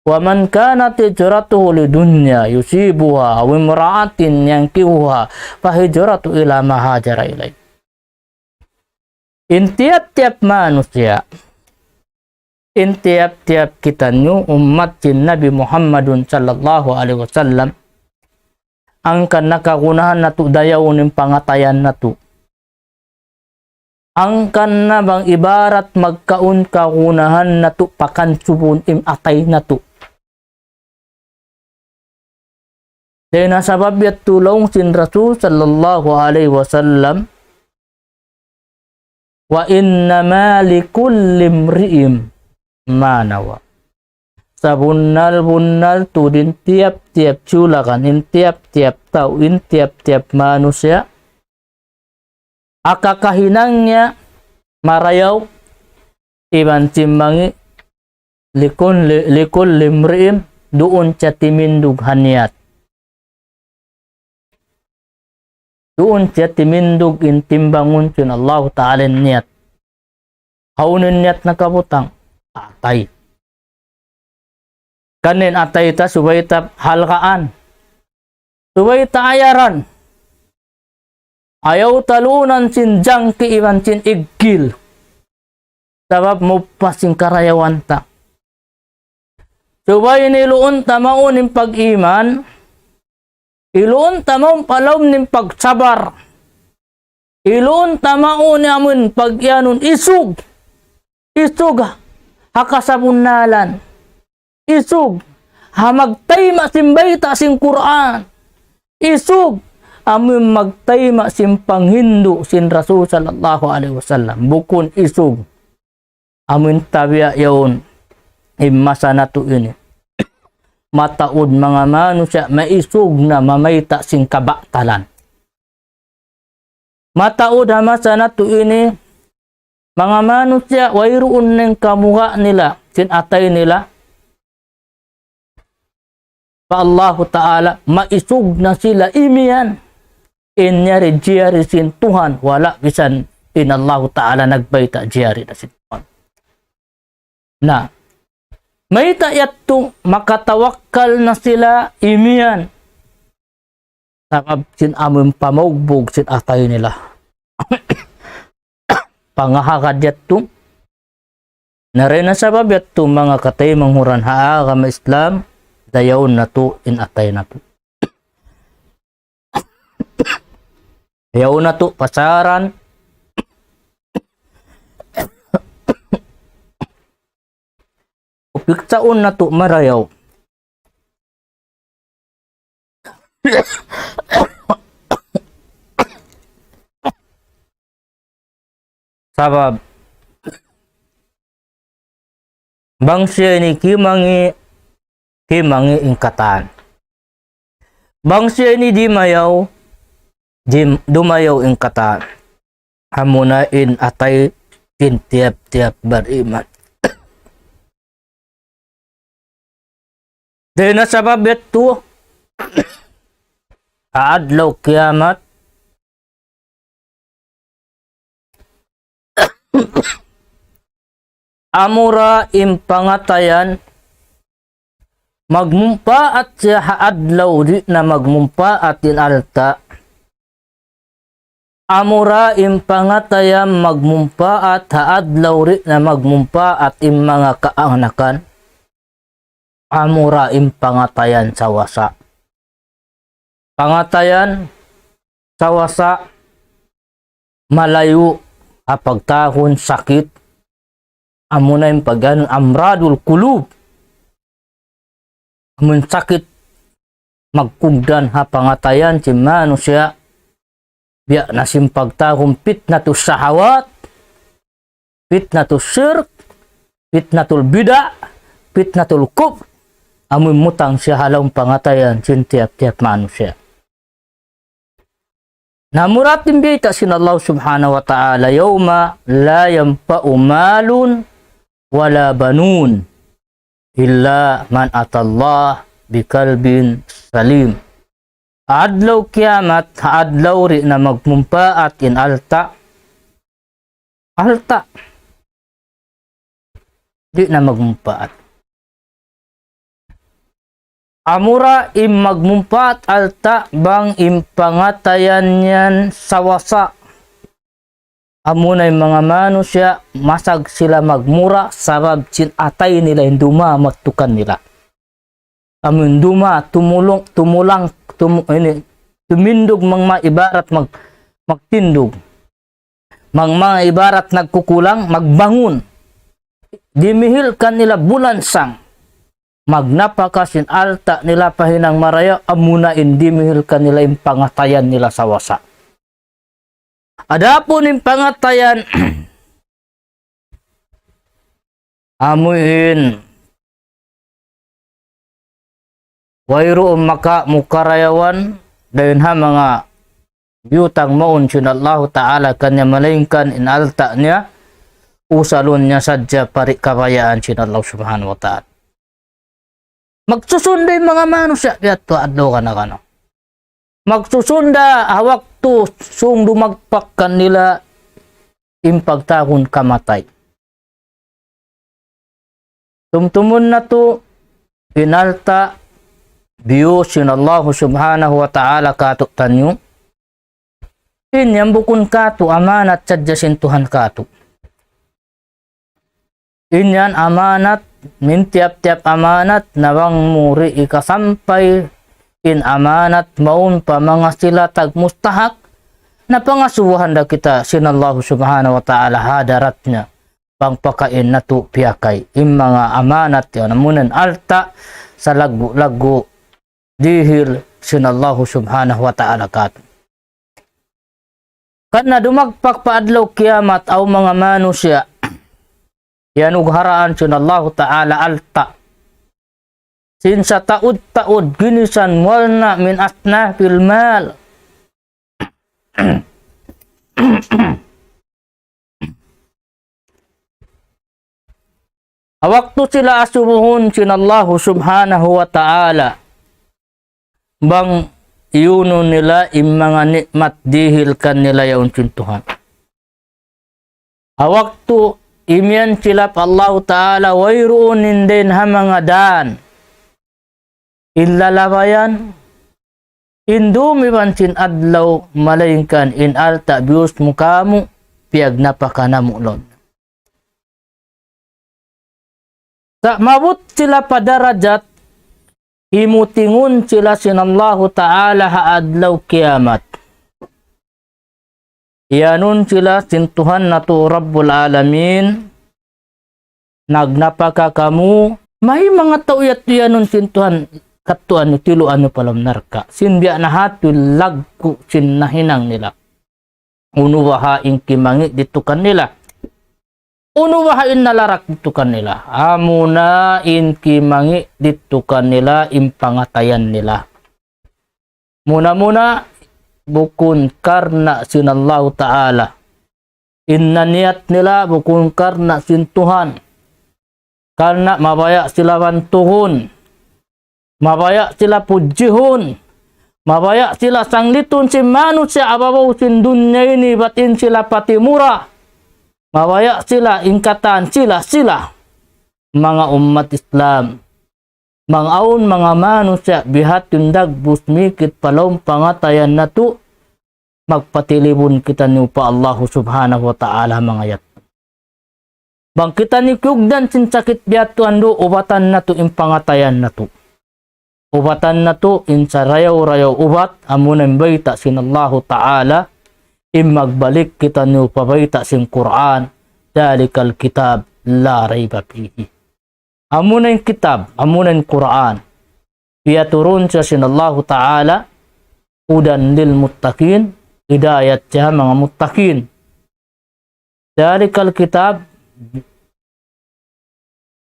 ومن كانت هجرته لدنيا يصيبها أو امرأة ينكحها فهجرته إلى ما هاجر إليه. In tiyap-tiyap manusiya', in tiyap-tiyap kitaniyu ummat sin Nabi Muhammadun sallallahu alayhi wasallam, hangkan na kagunahan natu' dayawun in pangatayan natu'. Hangkan na bang ibarat magkaun kagunahan natu' pakansubun in atay natu'. Dayn ha sabab yadtu laung sin Rasul sallallahu alayhi wasallam, وإنما لكل امرئ ما نوى. Sabunnal-bunnal tuud in tiyap-tiyap sulakan, in tiyap-tiyap tau, in tiyap-tiyap manusiya', ha kakahinang niya marayaw iban timbangi, لكل، لكل امرئ, duun siya timindug ha niyat. Duun siya timindug in timbangun sin Allahu Ta'ala in niyat. Hawnu in niyat nakabutang? Atay. Hangkan in atay ta subay ta halgaan. Subay ta ayaran. Ayaw ta luunan sin jangki iban sin iggil. Sabab maupas in karayawan ta. Subay in iluun ta mawn in pag-iman, iluun ta mawn pa lawm in pagsabar, iluun ta mawn in amun pag-iyanun isug, isug ha kasabunnalan, isug ha magtayma' sin bayta' sin Qur'an, isug amun magtayma' sin panghindu' sin Rasul sallallahu alayhi wasallam, bukun isug amun tabiya' yaun in masa natu' ini. mataud manga manusiya' maisug na mamayta' sin kabatalan. Mataud ha masa natu' ini, manga manusiya' wayruun na in kamuha' nila, sin atay nila. Pa Allahu Ta'ala, maisug na sila imiyan. In yari jiyari sin Tuhan, wala' bisan in Allahu Ta'ala nagbayta' jiyari na sin Tuhan. Na, mayta' yadtu makatawakkal na sila imiyan. Sabab sin amun pamaugbug sin atay nila. Pangahagad yadtu. Na dayn ha sabab yadtu manga kataymanghuran ha agama Islam, dayaun natu' in atay natu'. Dayaun natu' pasaran. Piksaun natu' marayaw. Sabab, bang siya ini kimangi', kimangi' in katan. Bang siya ini dimayaw, dim-, dumayaw in katan. Amuna in atay sin tiyap-tiyap bariman. Dayn ha sabab yadtu, ha adlaw kiyamat, amura in pangatayan, magmumpaat siya ha adlaw di' na magmumpaat in alta'. Amura in pangatayan magmumpaat ha adlaw di' na magmumpaat in manga kaanakan. Amura in pangatayan sawasa. Pangatayan sawasa malayu' ha pagtawagun sakit. Amuna in pag'anu amradul qulub. Amun sakit magkugdan ha pangatayan sin manusiya'. Biya' na sin pagtawagun fitnatus shahawat, fitnatus shirk, fitnatul bid'ah, fitnatul kufr. Amun mutang siya ha lawm pangatayan sin tiyap-tiyap manusiya'. Na mura in bayta' sin Allah subhanahu wa ta'ala, يوم لا ينفع مال ولا بنون إلا من أتى الله بقلب سليم. Adlaw kiyamat, adlaw di' na magmumpaat in alta'. Alta'. Di' na magmumpaat. Amura in magmumpaat alta' bang in pangatayan yan sawasa. Amuna in manga manusiya', masag sila magmura sabab sin atay nila in duma matukan nila. Amun duma, tumulung, tumulang, tumu-, ini, tumindug mang ma ibarat mag-, magtindug. Mang ma ibarat nagkukulang, magbangun. Dimihil kanila bulansang. Magnapaka sin alta' nila pa hinang marayaw, amuna in dimihil kanila in pangatayan nila sawasa. Adapun in pangatayan, amuin wayruun maka mukarayawan dayn ha manga biyutang mawn sin Allahu Ta'ala kaniya, malaingkan in alta' niya, usalun niya sadja pa di' kabayaan sin Allah Subhanahu wa Ta'ala. Magsusun da in manga manusiya' biya' tu adlaw kana-kana. Magsusun da ha waktu sung dumagpak kanila in pagtawagun kamatay. Tumtumun natu' in alta' biyu' sin Allah Subhanahu wa Ta'ala kātu'niyu. In yan bukun kātu', amanat sadja sin Tuhan kātu'. In yan amanat, in tiyap-tiyap amanat, na bang mu di' hikasampay in amanat mawn pa manga sila tagmustahak, na pangasubuhan da kita sin Allah Subhanahu wa Ta'ala ha hadarat niya. Bang pakain natu' piyakay in manga amanat yan, amunan alta' salaggu'-laggu' dihil sin Allah Subhanahu wa Ta'ala kātu'. Karna' dumagpak pa adlaw kiyamat awn manga manusiya' iyanugharaan sin Allahu Ta'ala alta'. sin sataud-taud ginisan muwalna' min asnafil mal. Ha waktu sila asubuhun sin Allahu Subhanahu wa Ta'ala, bang iyunun nila in manga ni'mat dihil kanila yaun sin Tuhan. Ha waktu imiyan sila pa Allahu Ta'ala, wayruun in dayn ha manga dan in lalabayan, in dum iban sin adlaw, malaingkan in alta' biyus mu kāmu', piyagnapaka namu' laung. Sa' maabut sila pa darajat, himutingun sila sin Allahu Ta'ala ha adlaw kiyamat. Iyanun sila sin Tuhan natu' Rabbul Alamin, nagnapaka kamu, may manga tau yadtu iyanun sin Tuhan, kattuan niyu, tiluan niyu pa lawm narka'. Sin biya' na hatu laggu' sin nahinang nila. Unu baha' in kimangi' didtu kanila? Unu baha' in nalarak didtu kanila? Amuna in kimangi' didtu kanila in pangatayan nila. Muna-muna, bukun karna' sin Allahu Ta'ala. In naniyat nila bukun karna' sin Tuhan. Karna' mabaya' sila bantugun. Mabaya' sila pudjihun. Mabaya' sila sanglitun sin manusiya' ha babaw sin dunya ini, bat in sila patimura. Mabaya' sila in katan sila, sila. Manga ummat Islam. Bang awn manga manusiya' biha' yan dagbus mikit pa lawm pangatayan natu', magpatilibun kitaniyu pa Allahu Subhanahu wa Ta'ala manga yadtu. Bang kitaniyu kiyugdan sin sakit biya' yadtu, andu', ubatan natu' in pangatayan natu'. Ubatan natu' in sarayaw-rayaw ubat, amuna in bayta' sin Allahu Ta'ala, in magbalik kitaniyu pa bayta' sin Qur'an, ذلك الكتاب لا ريب فيه. Amuna in kitab, amuna in Qur'an. Piyaturun siya sin Allahu Ta'ala, هدى للمتقين, hidayat siya manga muttaqin. ذلك الكتاب,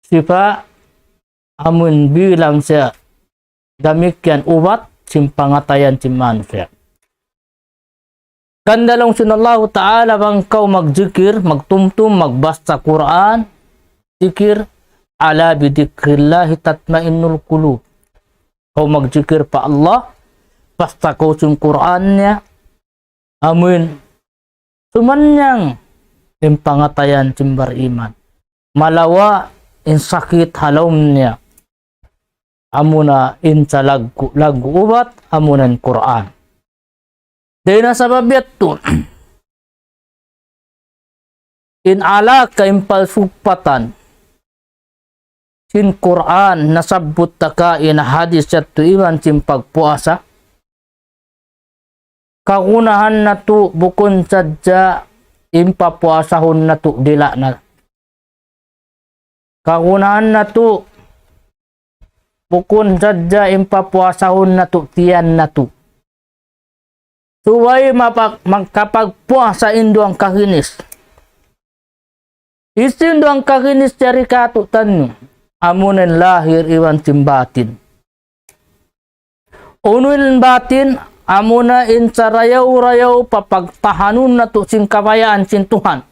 sifa' amun bilang siya damikkiyan ubat sin pangatayan sin manusiya'. Hangkan laung sin Allahu Ta'ala, bang kaw magjikir, magtumtum, magbasa Qur'an, jikir, ألا بذكر الله تطمئن القلوب. Kaw magjikir pa Allah, basa kaw sin Qur'an niya, amuin sumannang in pangatayan sin bariman. Malawa' in sakit ha lawm niya. Amuna in salaggu'-laggu' ubat, amuna in Qur'an. Dayn ha sabab yadtu, in alaka, in palsugpatan sin Qur'an nasabbut ta kaina hadis yadtu iban sin pagpuasa. Kagunahan natu' bukun sadja in papuasahun natu' dila' na. Kagunahan natu' bukun sadja in papuasahun natu' tiyan natu'. Subay mapa-, makapagpuasa in duwang kaginis. Hisiyu in duwang kaginis yari kātu'niyu? Amuna in lahir iban sin batin. Unu in batin? Amuna in sarayaw-rayaw papagtahanun natu' sin kabayaan sin Tuhan.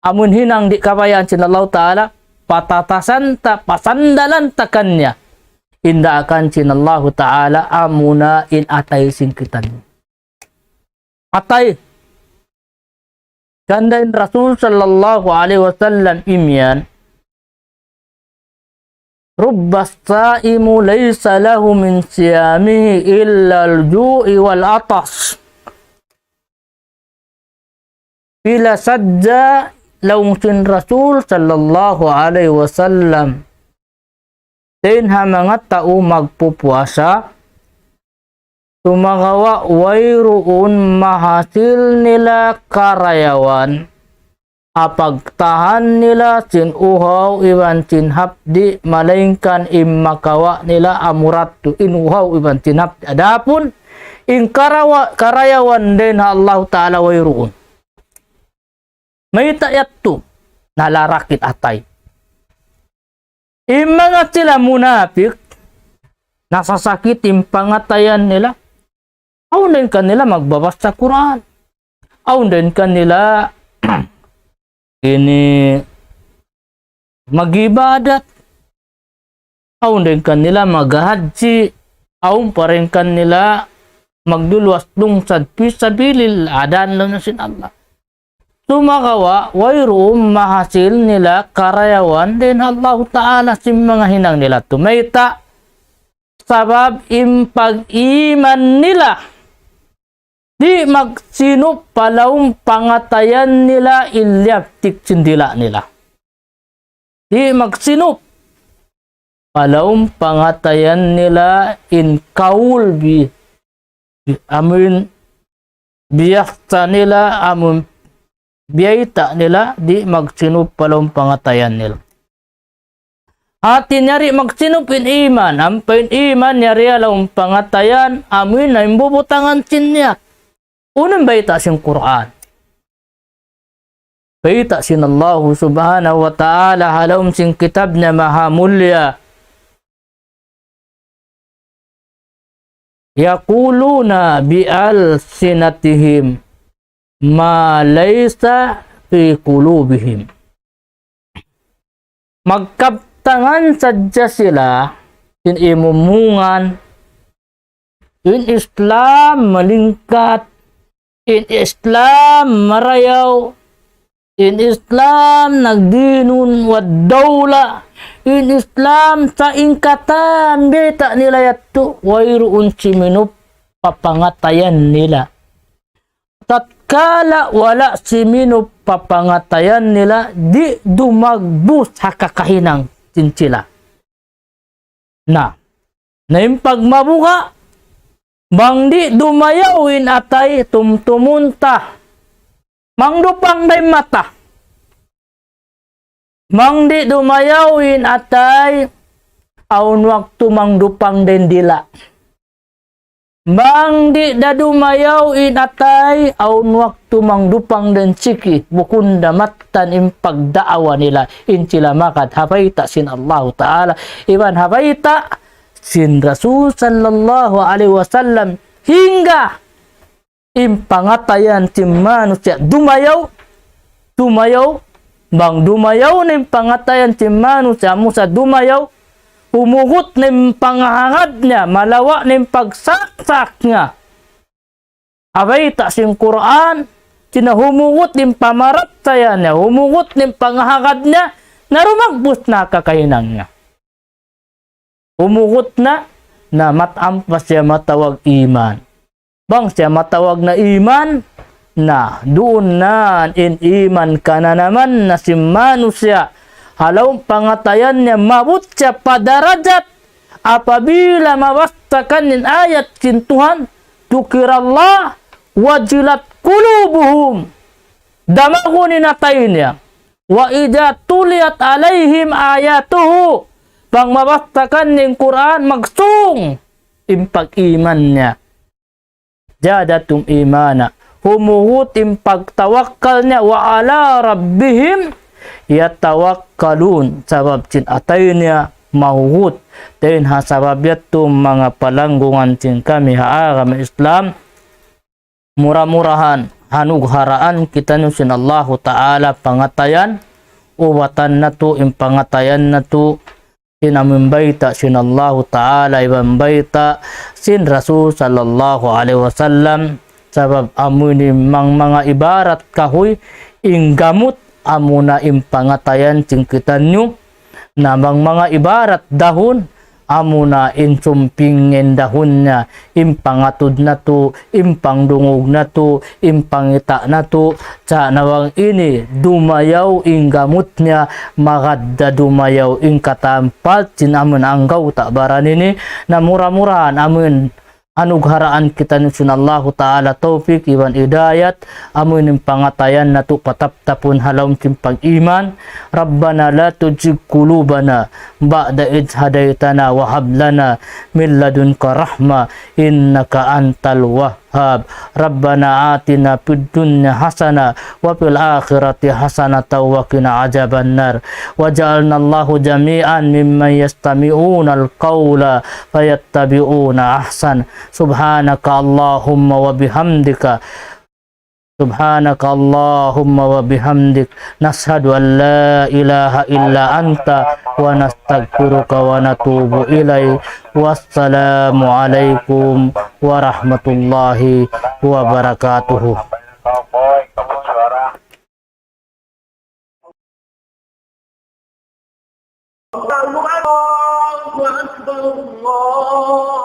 Amun hinang di' kabayaan sin Allahu Ta'ala, patatasan ta, pasandalan ta kaniya. In daakan sin Allahu Ta'ala, amuna in atay sin kitaniyu. Atay. Hangkan in Rasul sallallahu alayhi wasallam imiyan, رب صائم ليس له من صيامه إلا الجوع والعطش. Pila sadja laung sin Rasul sallallahu alayhi wasallam dayn ha manga tau magpupuasa, sumagawa' wayruun mahasil nila karayawan, ha pagtahan nila sin uhaw iban sin hapdi', malaingkan in makawa' nila amura yadtu in uhaw iban sin hapdi'. Adapun in karawa-, karayawan dayn ha Allahu Ta'ala wayruun. Mayta' yadtu? Nalarak in atay. In manga sila munapik, nasasakit in pangatayan nila. Awn dayn kanila magbabasa Qur'an. Awn dayn kanila ini mag-ibadat. Awn dayn kanila maghahadji. Awn pa dayn kanila magduluwas lungsad fi sabilillah, ha dan laung sin Allah. Sumagawa', wayruun mahasil nila karayawan dayn ha Allahu Ta'ala sin manga hinang nila. Tumayta', sabab in pag-iman nila, di' magsinup pa lawm pangatayan nila in liyabtik sin dila' nila. Di' magsinup pa lawm pangatayan nila in kaul bi, bi, amun biyakta nila, amun biyayta' nila, di' magsinup pa lawm pangatayan nila. Hati niya di' magsinup in iman, ampa in iman yari ha lawm pangatayan, amun na in bubutangan sin niyat. Unu in bayta' sin Qur'an. Bayta' sin Allahu Subhanahu wa Ta'ala ha lawm sin kitab niya maha mulia. يقولون بألسنتهم ما ليس في قلوبهم. Magkabtangan sadja sila sin imumungan, in Islam malingkat, in Islam marayaw, in Islam nagdinun wa dawla, in Islam sa' in katan bayta' nila yadtu, wayruun siminup pa pangatayan nila. Tatkala wala' siminup pa pangatayan nila, di' dumagbus ha kakahinang sin sila. Na, na in pagmabuga', bang di' dumayaw in atay, tumtumun ta. Mangdupang da in mata. Bang di' dumayaw in atay, awn waktu mangdupang da in dila'. Bang di' da dumayaw in atay, awn waktu mangdupang da in siki, bukun da mattan in pagdaawa nila, in sila magad ha bayta' sin Allahu Ta'ala, iban ha bayta' sin Rasul sallallahu alayhi wasallam, hangga in pangatayan sin manusiya' dumayaw, dumayaw, bang dumayaw na in pangatayan sin manusiya' amu sa dumayaw, humugut na in pangahagad niya, malawa' na in pagsaksak niya. Ha bayta' sin Qur'an, sin humugut in pamarachaya niya, humugut in pangahagad niya, na dumagbus na kakahinang niya. Humugut na, na mat'ampa siya matawag iman. Bang siya matawag na iman, na duun na in iman kananaman na sin manusiya'. Ha lawm pangatayan niya maabut siya pa darajat apabila mabassa kaniya in ayat sin Tuhan, ذكر الله وجلت قلوبهم. Damagun in atay niya. وإذا تليت عليهم آياته. Bang mabassa kaniya in Qur'an, magsung in pag-iman niya. زادتهم إيمانا. Humugut in pagtawakkal niya, وعلى ربهم يتوكلون. Sabab sin atay niya mahugut. Dayn ha sabab yadtu manga palanggungan sin kami ha agama Islam, mura-murahan hanugharaan kitaniyu sin Allahu Ta'ala pangatayan, ubatan natu' in pangatayan natu', sin amun bayta' sin Allahu Ta'ala iban bayta' sin Rasul sallallahu alayhi wasallam, sabab amu ini mang manga ibarat kahuy, in gamut amuna in pangatayan sin kitaniyu, na mang manga ibarat dahun, amuna in sumping in dahun niya, in pangatud natu', in pangdungug natu', in pangita' natu', sa' na bang ini dumayaw in gamut niya, magad da dumayaw in katampal sin amun anggawta' baran ini, na mura-murahan amun anugharaan kitaniyu sin Allahu Ta'ala tawfik iban hidayat, amu ini in pangatayan natu' pataptapun ha lawm sin pag-iman. ربنا لا تزغ قلوبنا بعد إذ هديتنا وهب لنا من لدنك رحمة إنك أنت الوهاب. الوهاب. ربنا آتنا في الدنيا حسنة وفي الآخرة حسنة وقنا عذاب النار. وجعلنا الله جميعا ممن يستمعون القول فيتبعون أحسن. سبحانك اللهم وبحمدك، سبحانك اللهم وبحمدك، نشهد أن لا إله إلا أنت، ونستغفرك ونتوب إليك. والسلام عليكم ورحمة الله وبركاته. الله أكبر، الله